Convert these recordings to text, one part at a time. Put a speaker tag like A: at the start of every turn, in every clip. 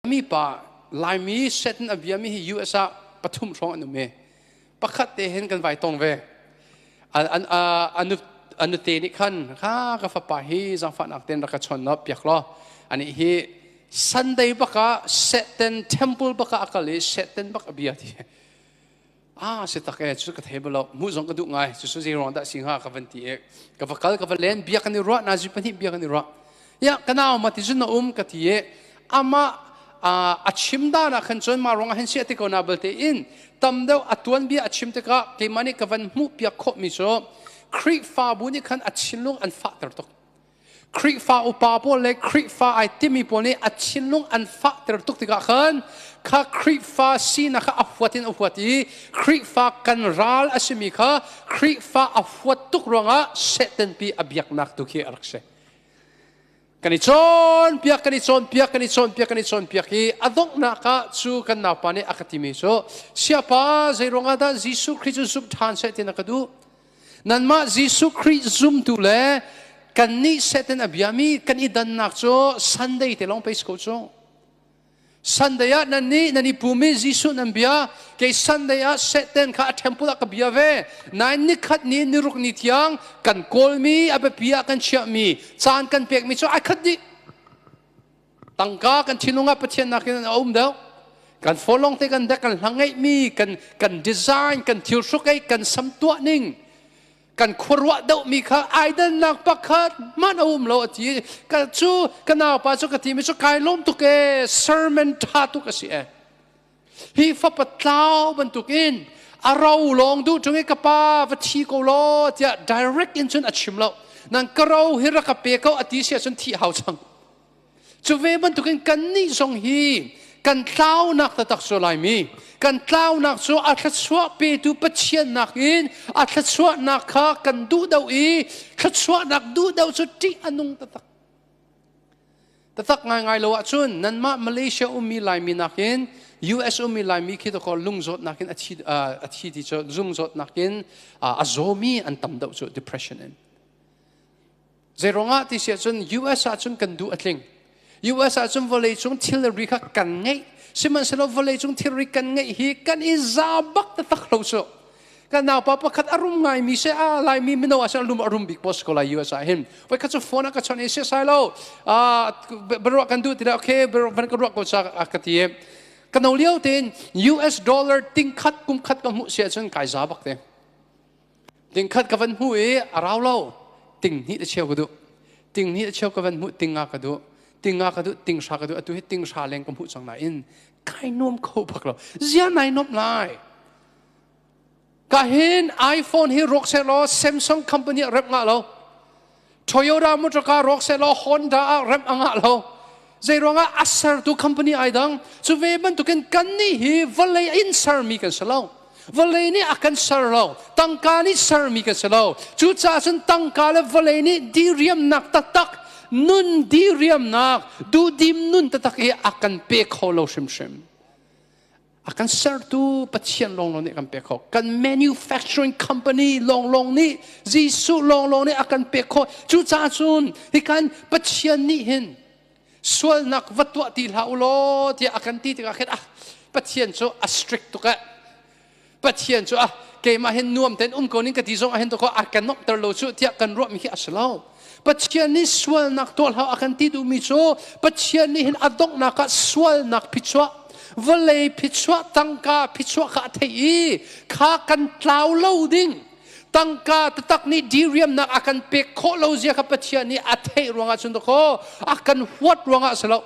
A: biami pa Laimi Satan a biami hi US ah pathum hrawng an um i pakhat te hin kan vai tong ve. An an an te nih khan kha ka fapa hi zangfahnak ten rak ka chon no piak law ani hi Sunday baka Satan temple baka akal i Satan bak a bia ti ah si tak e cu ka thei balo mu zong ka duh ngai cu su zei ruang dah si hnga ka van ti e ka va kal ka va len bia kan i ruah na zu pahnih bia kan i ruah ya ka nau ma ti zun na um ka ti e ama a chim dan ah khan cun ma ruang ah hin sia ti ko na balte in tam deuh a tuan bia a chim tikah keimah nih ka van hmuh piak khawh mi cu Khrihfabu nih khan a thinlung an fahter tuk Khrihfa upa pawl le Khrihfa ai timi pawl nih a thinlung an fahter tuk tikah khan kha Khrihfa sinak kha a huat in a huat i Khrihfa kan ral a simi kha Khrihfa a huat tuk ruangah Satan pi a biaknak tu khi a rak si. Kan i cawnpiak, kan i cawnpiak, kan i cawnpiak, kan i cawnpiak i a donghnak ah cu kan naupa nih a ka timi cu siapa zei ruangah dah Jesuh Khrih cu zumh ṭhan seh ti na ka duh? Nanmah Jesuh Khrih zumtu le kannih Satan a biami kan i dannak cu Sunday te lawng pei si ko cu. Sunday ah nan nih nan i pum i Jesuh nan bia kei Sunday ah Satan kha a temple ah ka bia ve. Nain nikhat ni niruk ni tiang kan kawlmi a biapi ah kan chiahmi caan kan pekmi cu ai khat dih. Tangka kan thinlung ah Pathian nakin a um deuh. Kan folong te kan dek kan hla ngeihmi kan kan design kan thil hruk kan sam tuah ning kan khuaruah deuhmi kha aidannak pakhat man a um lo a ti ka cu ka naupa cu ka ti mi cu kai lawm tuk e sermon tha tuk a si e hi fapa tlau bantukin a ro lawng duh ṭung i ka pa va thi ko law tiah direct in cun a chim lo nan ka ro hi rak ka pe ko a ti si ahcun thih hau cang cu ve bantukin kannih zong hi kan tlaunak taktak cu laimi kan tlaunak cu a thluachuah petu Pathian nakin a thluachuahnak kha kan duh deuh i thluachuahnak duh deuh cu ṭih a nung taktak Taktak ngaingai lo ahcun nanmah Malaysia ummi Laimi nakin US ummi Laimi khi dakaw lungzawtnak in a thi ti cu lungzawtnak in a zawmi an tam deuh cu depression in. Zeiruangah ti si ahcun US ahcun kan duh a tling. US ahcun vawlei cung thilri kha kan ngeih. Sihmanhsehlaw vawlei cung thilri kan ngeih hi kan i za bak taktak lo cu. Kan naupa pakhat a rum ngaimi se a Laimi mino ah lum a rum bik post ko lai US ah hin. Voi khat cu phone a ka chawnh i sai lo beruah kan duh ti okay van ka ruah ko cha ka ti ka no lio tein US dollar ting khat kum khat ka hmuh sia cun kai za bak te. Ting khat ka van hmu i a rau lo ting hnih te cheu ka duh. Ting hnih te cheu ka van hmuh ting nga ka duh. Ting nga ka duh ting hra ka duh atu hi ting hra leng ka hmuh cang nain kai nuam kho bak lo. Zia nai nuam lai. Ka hin iPhone hi rawk seh law Samsung company ah rep ngah lo. Toyota motor car rawk seh law Honda ah rep a ngah lo. Zei ruangah a sertu company ai dang. Cu ve bantukin kan nih hi vawlei in sermi kan si lo. Vawlei nih a kan ser lo. Tangka nih sermi kan si lo. Cucaah cun tangka le vawlei nih diriamnak taktak, nun diriamnak, duhdim nun taktak hi a kan pe kho lo hrimhrim. A kan sertu Pathian lawnglawng nih a kan pek khawh. Kan manufacturing company lawnglawng nih Jesuh lawnglawng nih a kan pek khawh. Cucaah cun hikan Pathian nih hin sualnak va tuah ti hlah u law tiah a kan ti tikah khin ah Pathian cu a strict tuk eh. Pathian cu ah keimah hin nuam tein um ko ning ka ti zong ah hin to a kan nomhter lo cu tiah kan ruahmi khi a si lo. Pathian nih sualnak tuah hlah a kan ti duhmi cu Pathian nih hin a donghnak ah sualnak phichuah vawlei phichuah tangka phichuah kha a theih i kha kan tlau lo ding tangka taktak nih diriamnak a kan pek khawh lo zia kha Pathian nih a theih ruangah cun dakaw a kan huat ruangah a si lo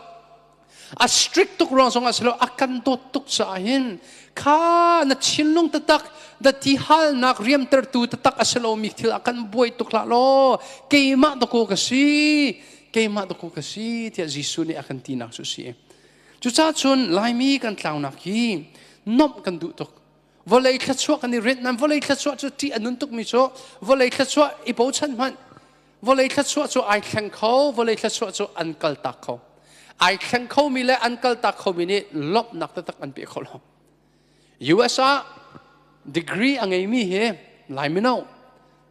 A: a strict tuk ruang zong ah si lo a kan dawt tuk caah hin kha na thinlung taktak na ti halnak riamtertu taktak a si lomi thil ah kan buai tuk hlah law keimah dakaw ka si keimah dakaw ka si tiah Jesuh nih a kan tinak cu si cucaah cun Laimi kan tlaunak hi nomh kan duh tuk vawlei thluachuah kan i rinh nan vawlei thluachuah cu ṭih a nun tukmi cu vawlei thluachuah i bochan hmanh vawlei thluachuah cu ai thleng kho vawlei thluachuah cu an kaltak kho ai thleng khomi le an kaltak khomi nih lawmhnak taktak an pe kho lo US ah degree a ngeimi hi Lai mino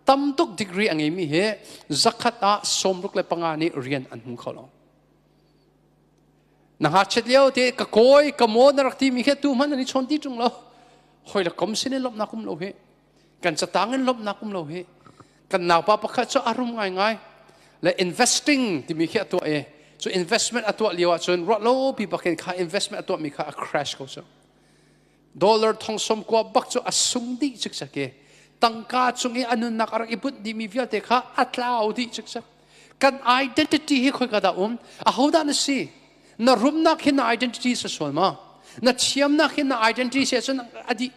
A: tam tuk degree a ngeimi hi zakhat ah 65 nih rian an hmu kho lo. Na ngakchiat lio te ka kawi ka maw na rak ti mi khi tu hmanh an i chawn ti ṭung lo. Hoi le kom sin in lawmhnak um lo hi. Kan catang in lawmhnak um lo hi. Kan naupa pakhat cu a rum ngaingai. Le investing timi khi a tuah i cu investment a tuah lio ahcun ruah lo pi bakin kha investment a tuahmi kha a crash ko cu. Dollar thong som kua bak cu a sung dih cikcek i tangka cung i a nunnak a rak i bunh dihmi vialte kha a tlau dih cikcek. Kan identity hi khoika dah um? Ahodah na si? Na rumnak hi na identity si sual ma? Na thiamnak hi na identity si ahcun a dih.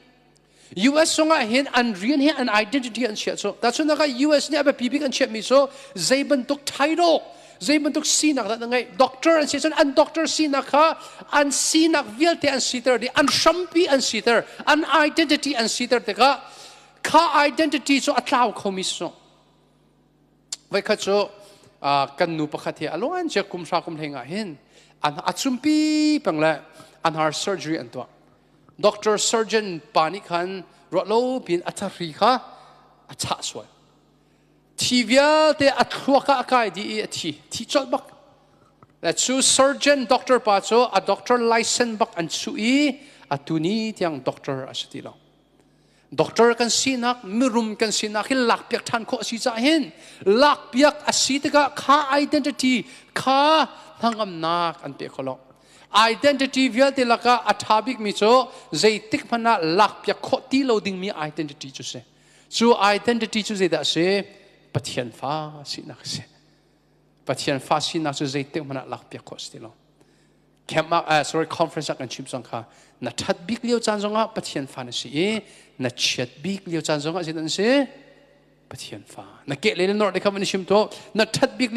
A: US zongah hin an rian hi an identity an chiah cu. Tahchunhnak ah US nih a biapi bik an chiahmi cu zei bantuk title, zei bantuk sinak dah na ngeih. Doctor an si cun an doctor sinak kha an sinak vialte an siter dih, an hrampi an siter, an identity an siter tikah kha identity cu a tlau khomi si. Voikhat cu kan nu pakhat hi a luan cia kum hra kum hleng ah hin an a chumpi peng le an har surgery an tuah. Doctor surgeon pa nih khan ruah lo piin a thahri kha a chah sual. Thi vialte a thluak ah a kai dih i a thi. Thi colh bak. Le cu surgeon doctor pa cu a doctor license bak an chuh i atu ni tiang doctor a si ti lo. Doctor kan sinak, mirum kan sinak hi lakpiak ṭhan khawh a si caah hin lakpiak a si tikah kha identity kha hnangamnak an pe kho lo. Identity vialte lakah a ṭha bikmi cu zeitik hmanh ah lakpiak khawh ti lo dingmi identity cu si. Cu identity cu zeidah a si? Pathian fa sinak a si. Pathian fa sinak cu zeitik hmanh ah lakpiak khawh a si ti lo. Camp ah sorry, conference ah kan chim cang kha. Na ṭhat bik lio caan zongah Pathian fa na si i na chiat bik lio caan zongah zeidah na si? Pathian fa. Na keh le na norh te kha van i chim to. Na ṭhat bik.